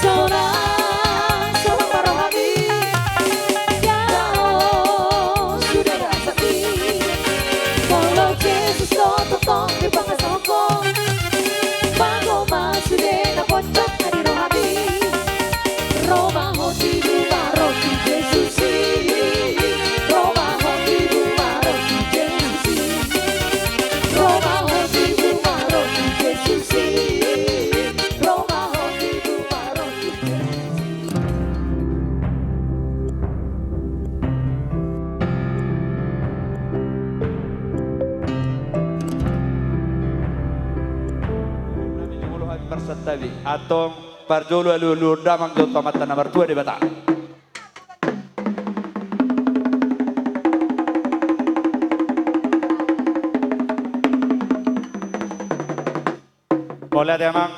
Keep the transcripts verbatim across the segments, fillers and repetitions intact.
Sonang, sonang ma rohami. Ia on sude rasami. Molo Jesus do tongtong dipangasahon, mago ma sude na ponjot na di rohami. Ro ma ho di buma ro tu Jesus i. Ro ma ho di buma ro tu Jesus i. Ro ma ho di buma ro tu Jesus i. Ro ma ho di buma ro tu Jesus i. Antong parjolo alualuhon damang jo tu Amanta na martua Debata. Mauliate amang.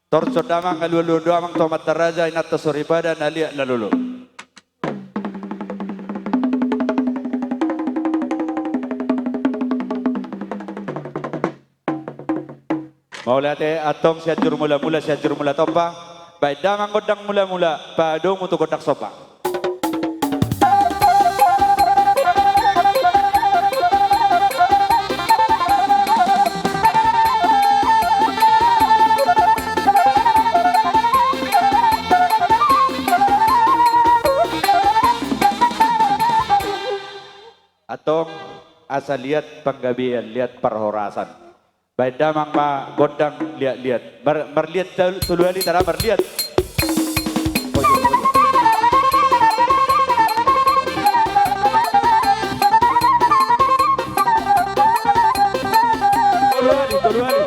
Torus damang, alualuhon damang tu amanta raja, inanta soripada, na liat na lolo. Mauliate. Antong Sianjur Mulamula, Sianjur Mula Tompa. Baen damang gondang mulamula, padomu tu gondang somba. Antong asa liat panggabean, liat parhorasan. Baen damang ma gondang liat-liat. Mar-, marliat tolu, tolu hali, tara marliat. Tolu hali, tolu hali.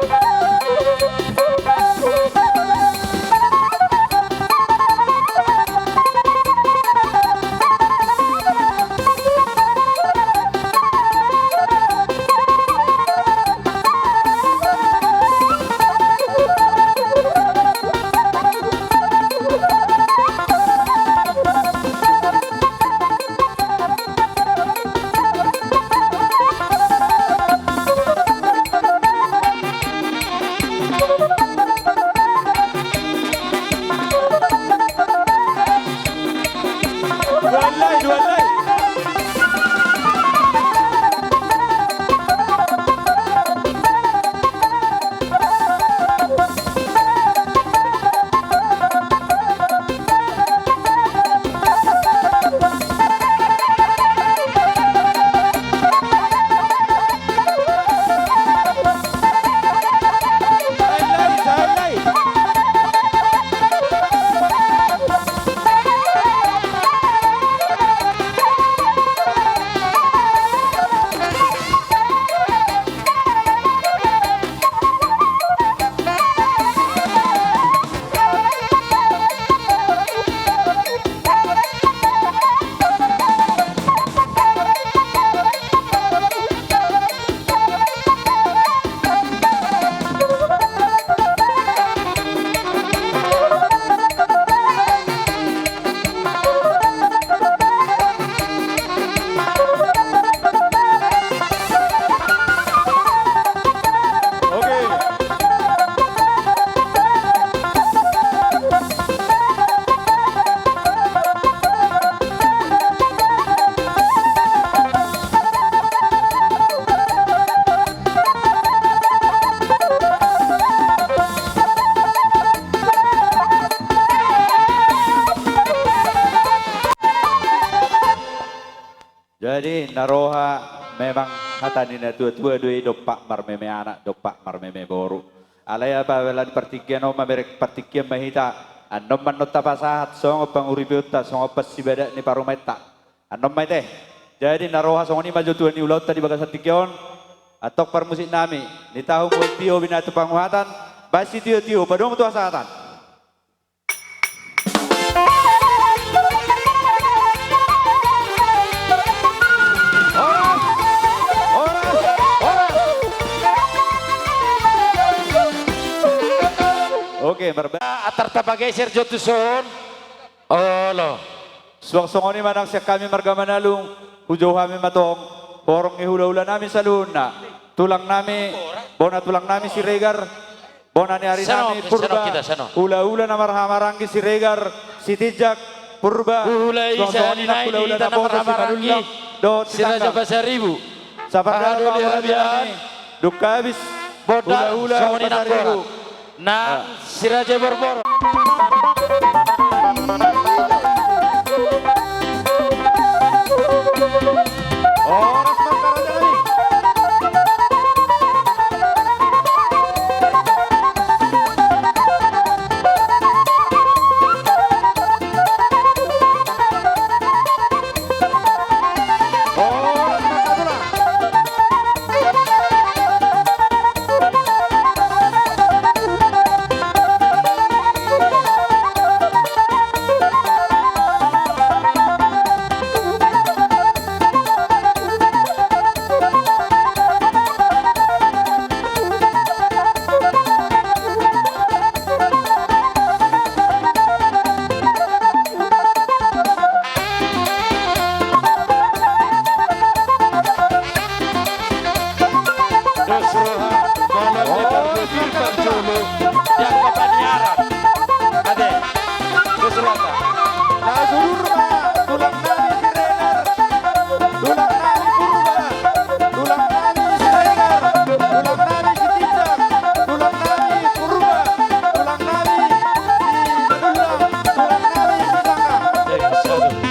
Jadi na roha memang hata ni na tua-tua do i, dompak marmeme anak, dompak marmeme boru. Alai apala di partingkian on mamereng partingkian ma hita, annon ma annon tapasahat songon panguripeonta, songon pansibadak ni parumaenta. Annon ma i te. Jadi na roha songon i ma jo tua ni ulaonta di bagasan tingki on. Antong parmusik nami, nitahu mu tio bina tu panguhatan, baen sitio-tio padomu tu hasahatan. Horas! Horas! Horas! Oke, marba-, antar tapageser jo tu son. Olo. Suang songon i ma nang sian hami marga Manalung, hujou hami ma tong. Borong ni hula-hula nami saluhutna, tulang nami, bona tulang nami Siregar, bona ni ari nami Purba, hula-hula na marhahamaranggi Siregar, Sitinjak, Purba, suang songon i nang hula-hula na poso Simanullang dohot Sitanggang. Sapardalanan ma hula-hula nami, dung habis hula-hula Pasaribu. Nang si Raja Borbor. Horas ma raja nami. Horas ma raja nami. Dos roha, balon lebar budi parjolo, jangka paniaran. Ate, dos roha. Lagu Durma, tulang nami Siregar, tulang nami Purba, tulang nami Siregar, tulang nami Sitinjak, tulang nami Purba, tulang nami Simanullang, tulang nami Sitanggang.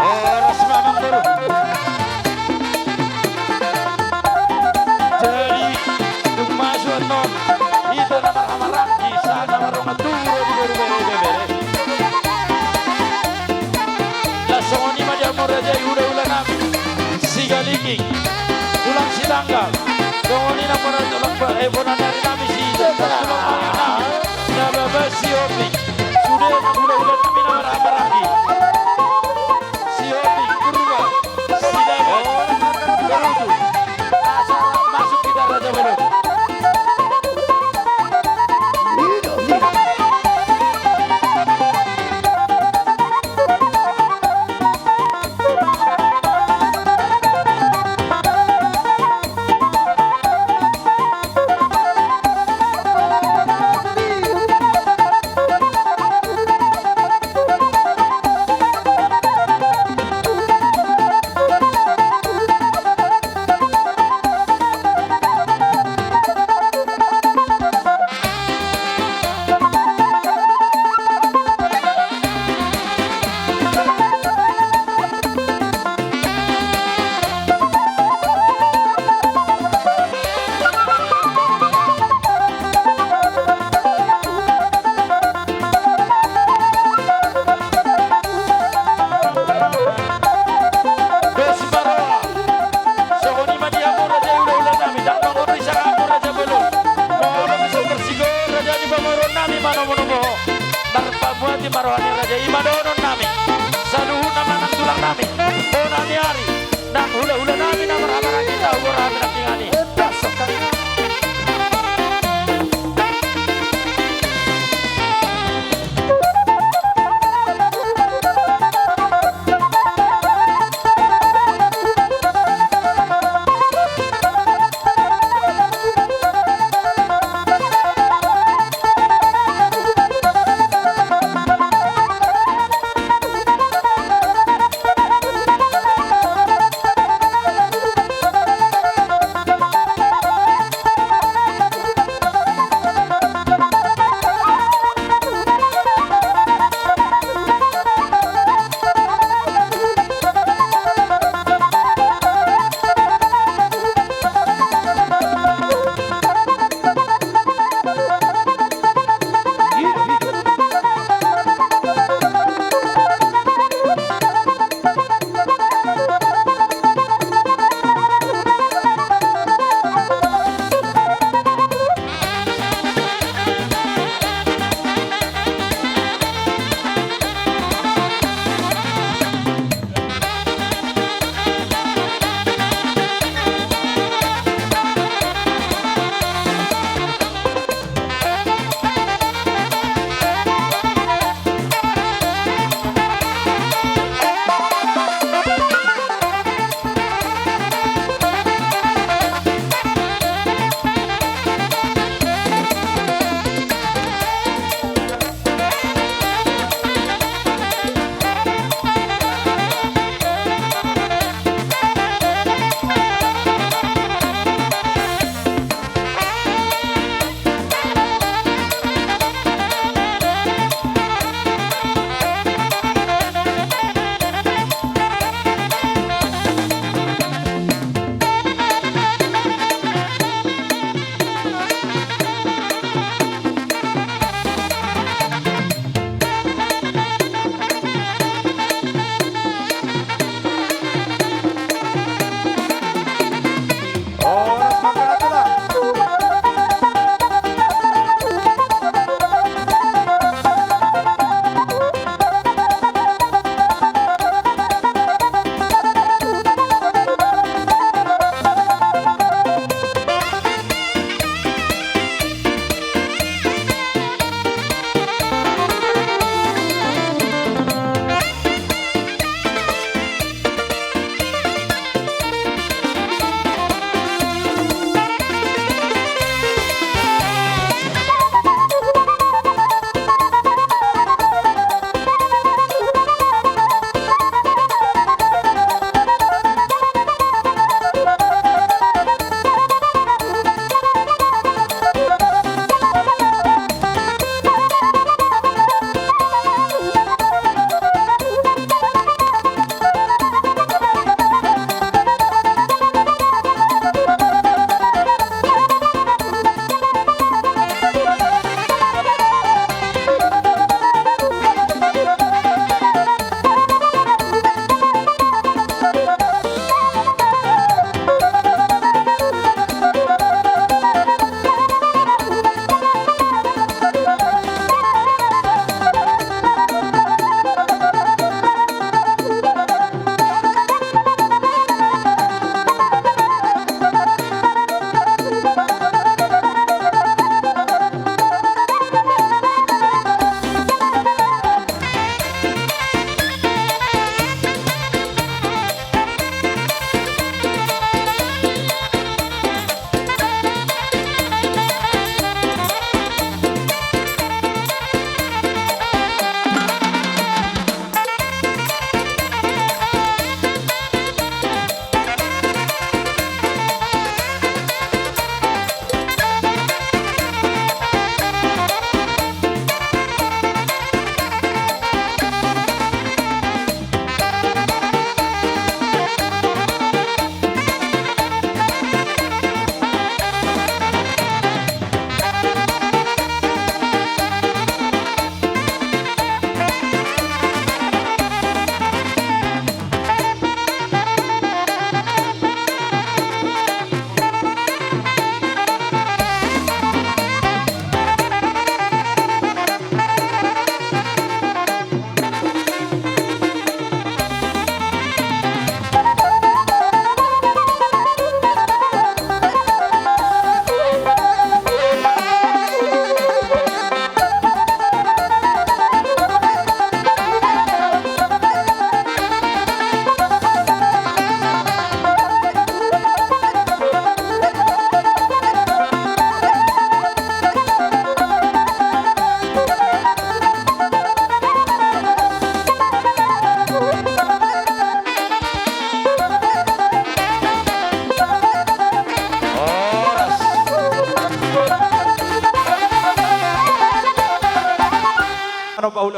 Horas ma amangboru. Jadi, dung masuk annon, hita na marhahamaranggi, sahat na mardongan tubu ro di boru bere-bere. Laos songon i ma di hamu raja i, hula-hula nami Sigalingging, tulang Sitanggang, songon i nang bona tulang, eh, bona ni ari nami si, tulang ni ari nami Nababan Sihombing, sude ma hula-hula nami na marhahamaranggi. Sihombing, Purba, Sidaban, Borutu. Asa masuk hita Raja Bolon.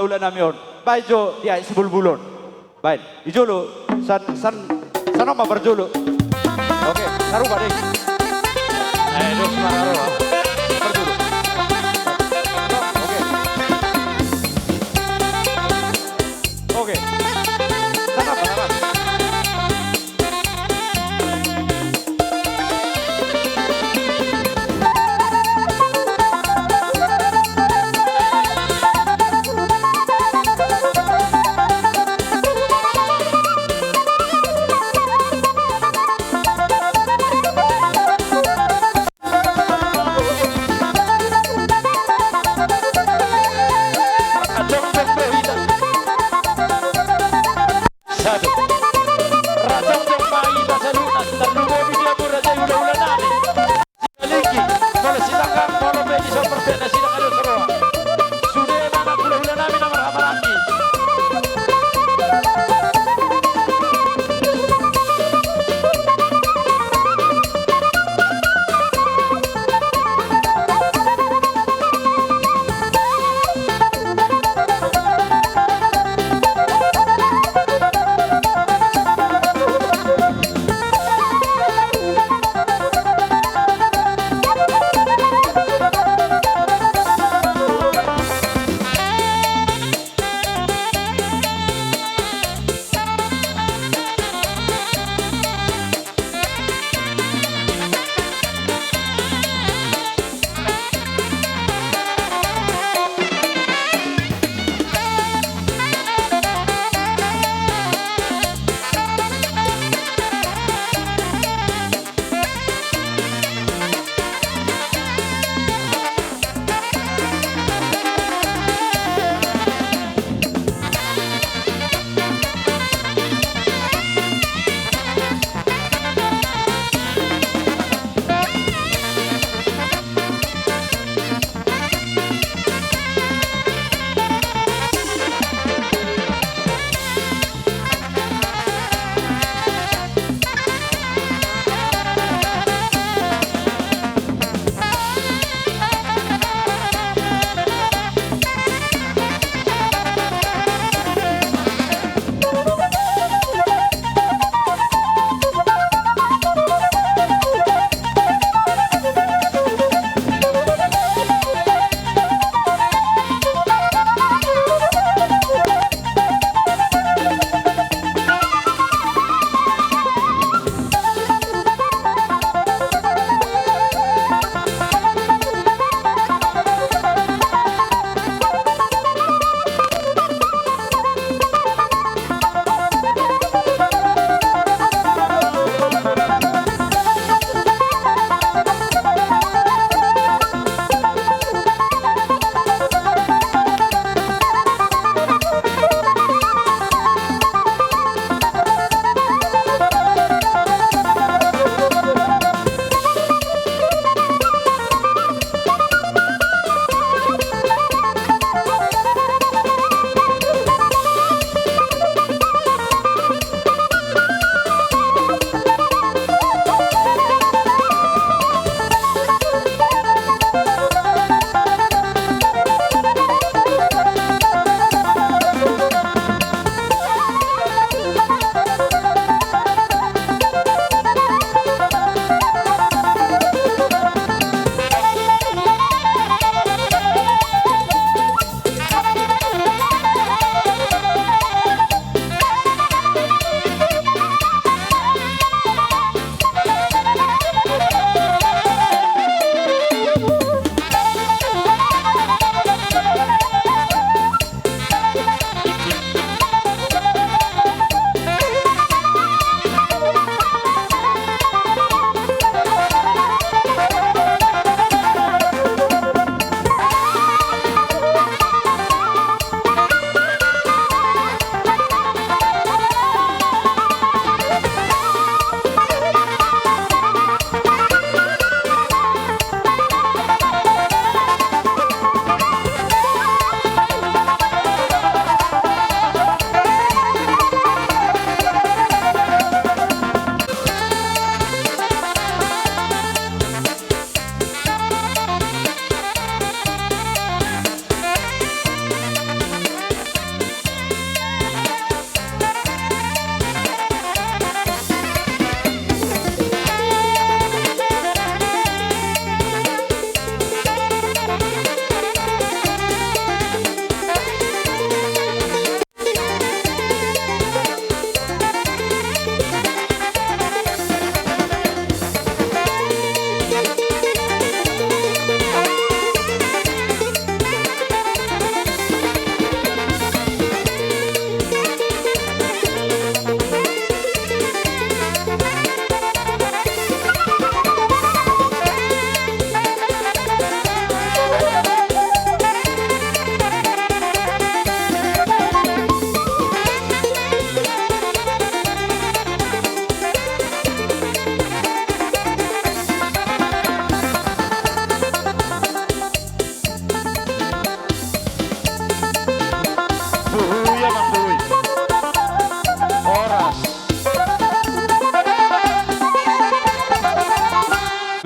Bola nami on. Baen jo di aek sibulbul on. Baen. Di jolo. San, san, san on ma parjolo. Oke, sarupa dei. Eh, dos ma ro. Parjolo. Oke. Oke. Sarupa, sarupa.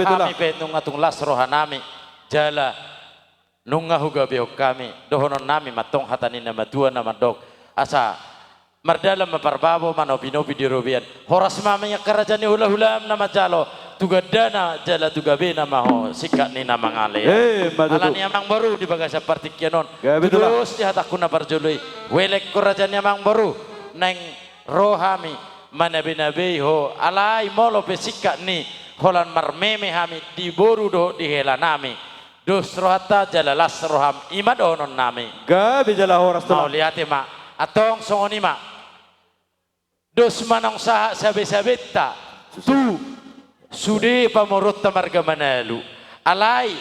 Betul, hami lah. Pe nunga tung las rohanami, jala nunga hugabehon hami dohononnami ma antong hata ni na matua na mandok, asa mardalan ma parbabo, manopi-nopi di robean. Horas ma hami angka raja ni hula-hulam na manjalo, tu gandana jala tu gabena ma ho singkat ni na mangalean. Eh, ma tutu. Alani amang boru, di bagasan partingkian on, gabe tutu lah. Tudos di hatangku na parjolo i, huelek ho raja ni amang boru, naeng ro hami manabe-nabei ho, alai molo pe singkat ni holan marmeme hami di boru dohot di helanami, dos rohanta jala las roham, i ma dohononnami. Gabe jala horas, tulang. Mauliate ma. Antong songon i ma. Dos ma naung sahat sabe-sabenta tu sude pamoruonta marga Manalu. Alai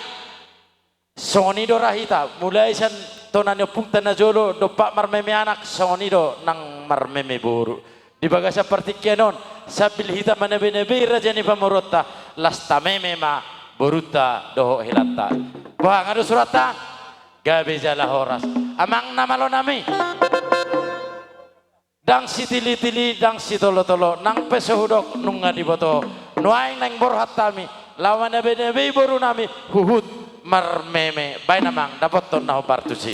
songon i do ra hita, mulai sian tona ni ompungta na jolo dompak marmeme anak, songon i do nang marmeme boru. Di bagasan partingkian on, sambil hita manabe-nabei raja ni pamoruonta, las tameme ma borunta dohot helanta. Boha, nga dos rohanta? Gabe jala horas. Amang na malonami. Ndang sitili-tili, ndang sitolo-tolo, nang pe so hudok nunga diboto. Nuaeng naeng borhat hami, laho manabe-nabei borunami, huhut marmeme. Baen amang, dapothon na hombar tusi.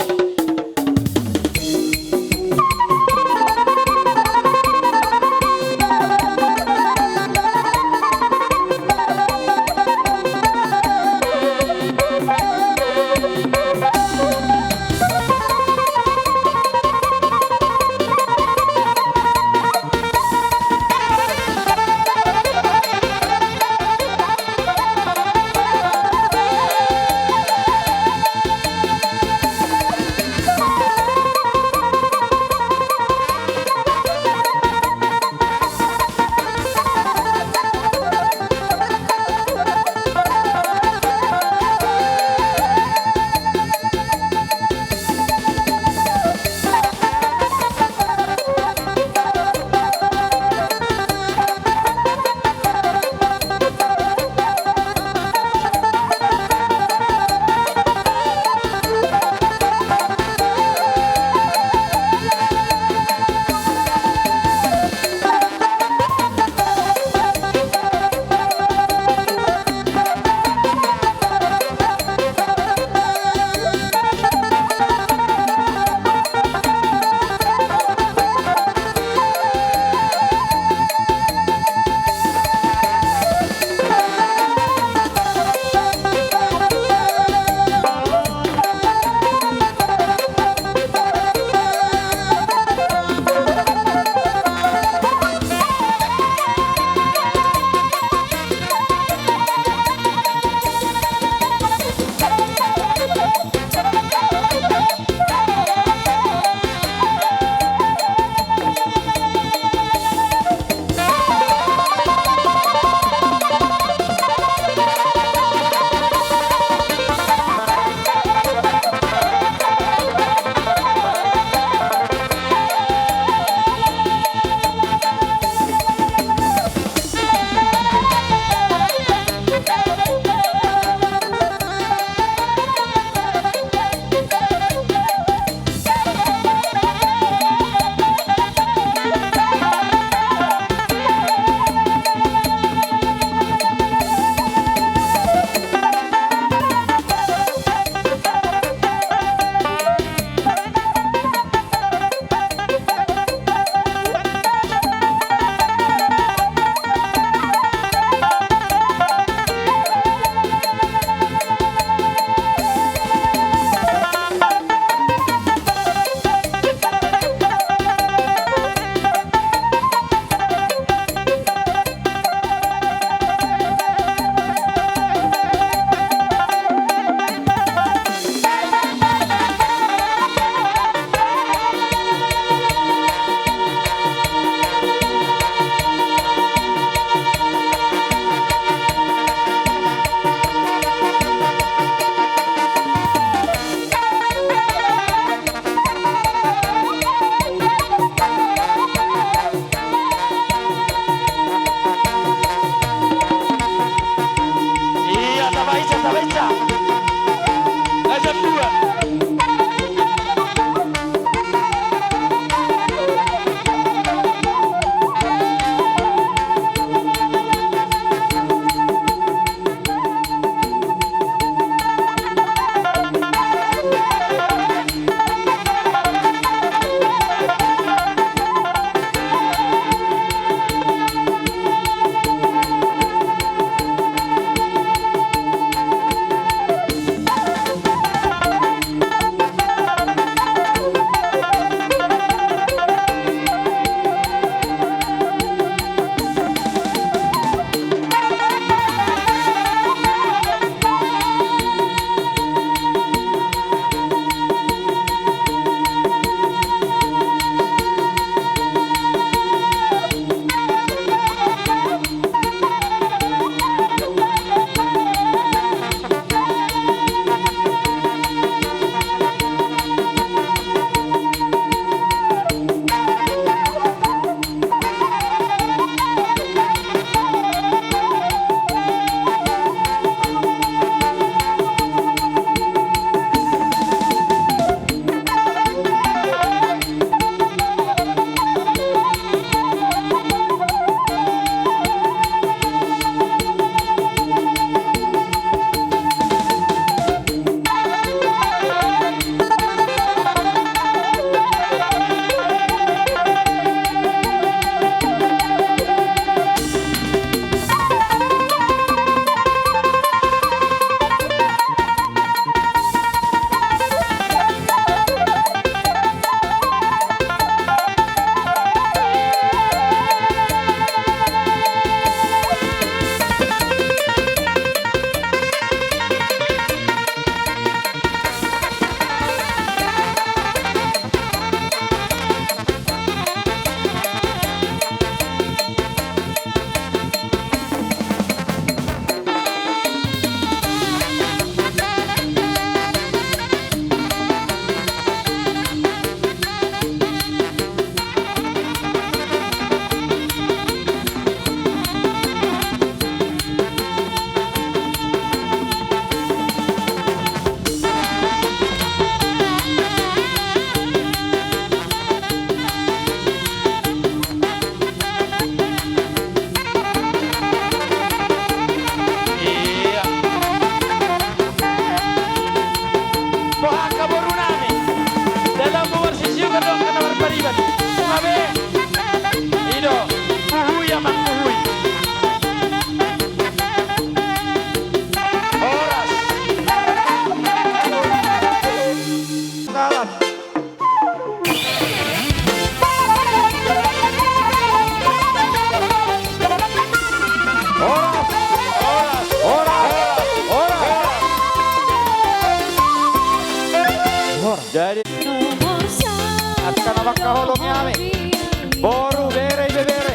Boru, bere, ibebere.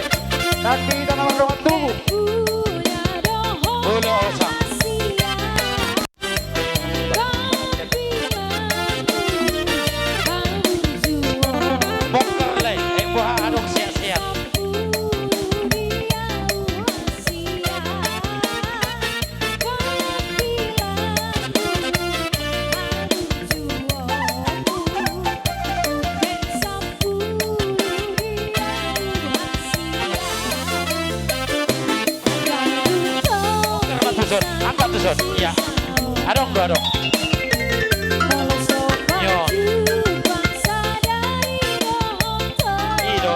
Nang di hita na mardongan tubu. Olo, osa. Bongkar, lai. Eh, buha adong sehat-sehat. Angkat tuson, angkat tuson. Iya. Adong do, adong. Nyo. I do.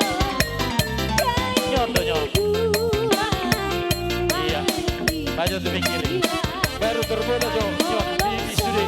Nyo do, nyo. Iya. Maju tu pinggir. Baru terbuat, nyo. Nyo. Di, di sude.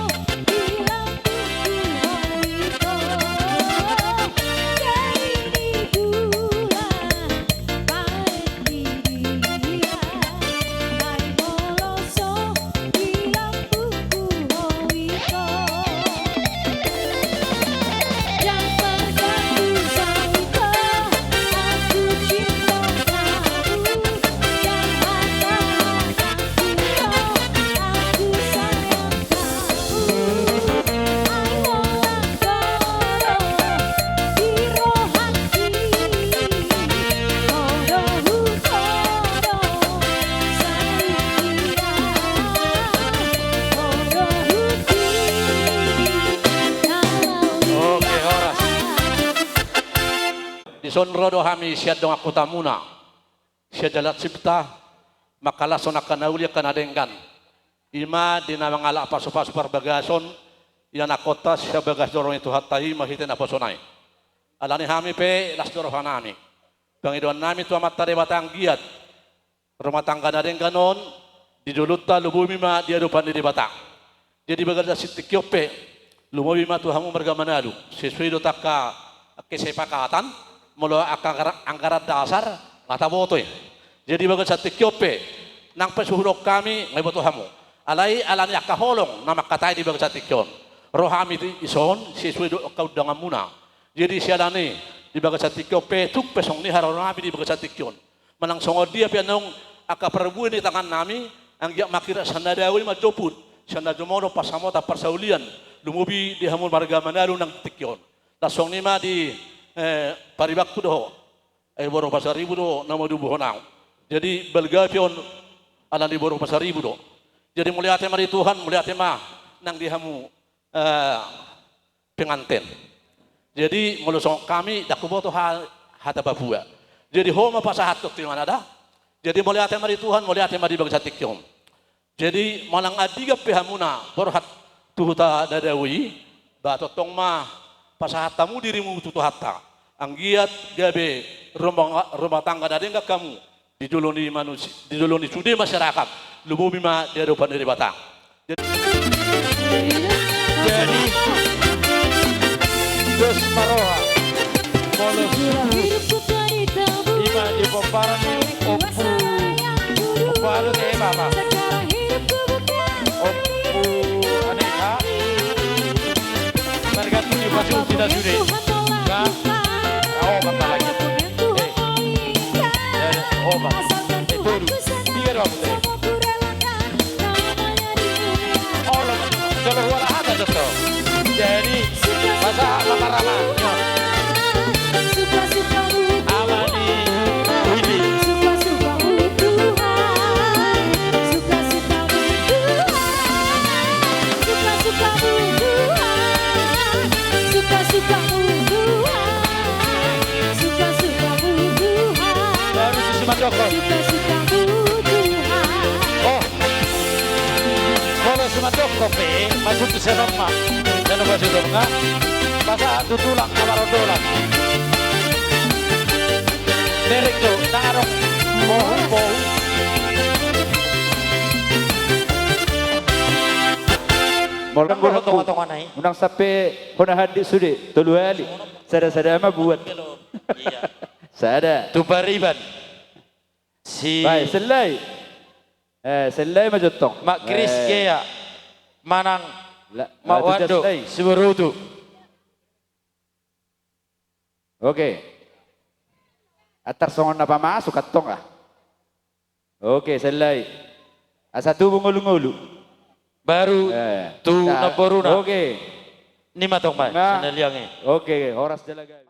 Oke, horas. Dison ro do hami sian dongan hutamuna, sian Jalan Cipta, mangkalashon angka na uli, angka na denggan. I ma di na mangalap pasupasu parbagason, ianakhonta sian bagas joro ni Tuhanta i marhite naposona i. Alani hami pe las do rohanami. Pangidoannami tu Amanta Debata anggiat rumah tangga na denggan on di jolonta lumobi ma di adopan ni Debata. Jadi bagas na sitingki on pe lumobi ma tu hamu marga Manalu, sesuai do tu angka kesepakatan, molo angka anggaran, anggaran dasar, nga taboto i. Jadi bagas na sitingki on pe nang pe suhut hami nga diboto hamu. Alai alani angka holong na mangkatai di bagas na sitingki on, ro hami dison sesuai do angka undanganmuna. Jadi siala ni i, di bagas na sitingki on pe tung pe songon i haroro nami di bagas na sitingki on. Manang songon dia pe annon angka parbue ni tangannami, anggiat ma hira sian na dao i manjomput, sian na jumolo pansamotan parsaulian, lumobi di hamu marga Manalu nang di tingki on. Laos songon i ma di, eh, paribanku do ho, eh, boru Pasaribu do na madubuhon ahu. Jadi balga pe on alani boru Pasaribu do. Jadi mauliate ma di Tuhan, mauliate ma nang di hamu, eh, penganten. Jadi molo songon hami, ndang huboto ha-, hata Papua. Jadi ho ma pasahathon tu inganada. Jadi mauliate ma di Tuhan, mauliate ma di bagas na sitingki on. Jadi manang andigan pe hamuna borhat tu huta na dao i, ba tongtong ma pasahat hamu dirimu tu Tuhanta. Anggiat gabe rumah, rumah tangga na denggan hamu. Di jolo ni manusi-, di jolo ni sude masyarakat, lumobi ma di adopan ni Debata. Jadi, jadi, dos ma roha. Molo, ima di pomparan ni Ompu, Ompu anu te, Bapa. Ompu Aneka. Marga tu di pasu di na sude. Ba, oh, masalah gitu. Eh. Ya, ya, oh, ba. Eh, tolu. Tiga, dua, putri. Oh, lo, jolo huala hata, Joto. Jadi, masa apa marama? Ama ni Widi. Baru si Sumantongko. Oh. Molo Sumantongko pe, masuk tu Senoma. Senoma Sutong, ha? Pasahat tu tulang na marondolan. Merek tu, nang adong. Bohong, bohong. Molo nang bohong, bohong, tonga-tonga nai. Unang sampe hona handi sude, tolu hali. Sada-sada ma buat. Iya. Sada. Tu pariban. Si. Bae, sellai. Eh, sellai ma jontong. Mak Kris, eh, Gea. Manang. La, Mak, eh, Wando, Siborutu. Oke. Antar songon na pamasuk antong ah. Oke, selesai. Asa tubu ngolu-ngolu. Baru eh, tu nah, namboruna. Oke. Nima tong ma, nah, sana liange. Oke, horas jala gabe.